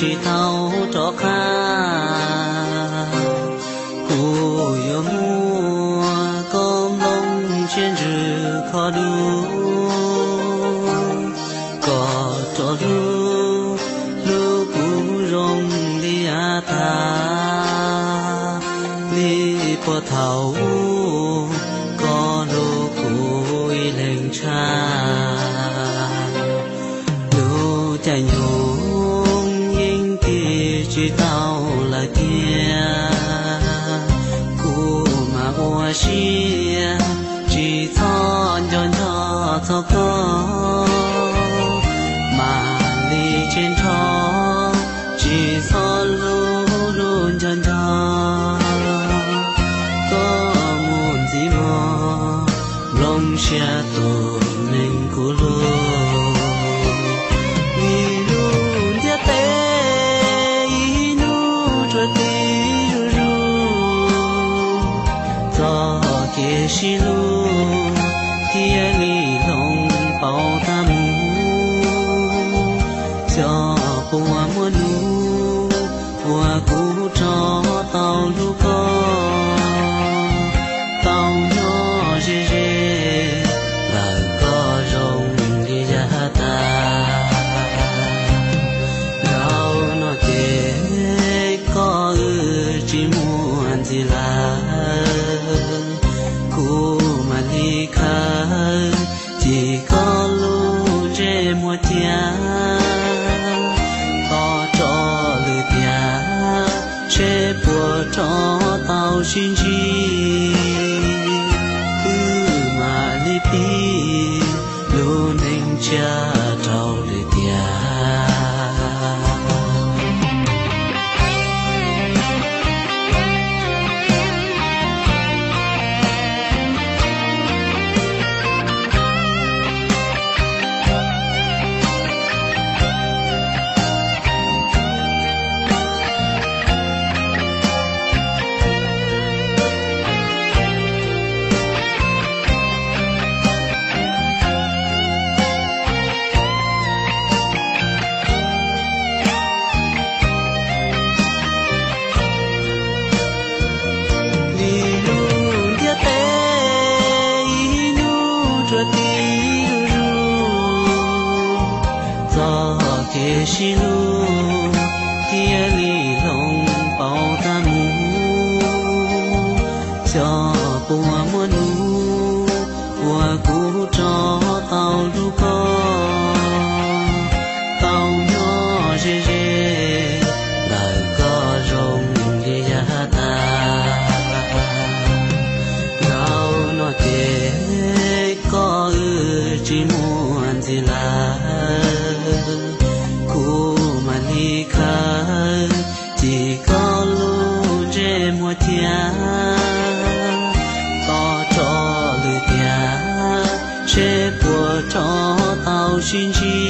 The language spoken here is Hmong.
tsis tau rov qab. Kuv yuav muab koj nplooj siab ntsws kho dua, kom rov hlub, hlub kuv zoo li yav tas. Li puag thaum ub, koj hlub kuv ib leeg tshaj. Lub caij nyoog yeej tig tsis tau lawm tiag, kuv mam ua siab tsis txhob nco nco txog koj, mam li tseg nrho tsis txhob hlub hlub nco nco. Koj mus ntxiv mog, nplooj siab tus neeg kuv hlub. Li lub ntiaj teb ib hnub tsuas tiv zuj zus, txoj kev sib hlub thiaj li hloov pauv tag mus. Xyov puas muaj hnub uas kuv rov tau hlub koj, tau nyob ze ze ntawm koj zoo li yav tas. Zaum no ces koj wb tsis muaj ntxiv lawm, kuv mam li khaws cim koj lub ntsej muag cia, tos tso lwm tiam seb puas rov tau sib ntsib, wb mam li pib lub neej tshiab rau lwm tiam. Li lub ntiaj teb ib hnub tsuas tiv zuj zus, txoj kev sib hlub thiaj li hloov pauv tag mus. Xyov puas muaj hnub uas kuv rov tau hlub koj, tau nyob ze ze ntawm koj zoo li yav tas. Zaum no ces koj wb tsis muaj ntxiv lawm, kuv mam li khaws cim koj lub ntsej muag cia, tos tso lwm tiam seb puas rov tau sib ntsib,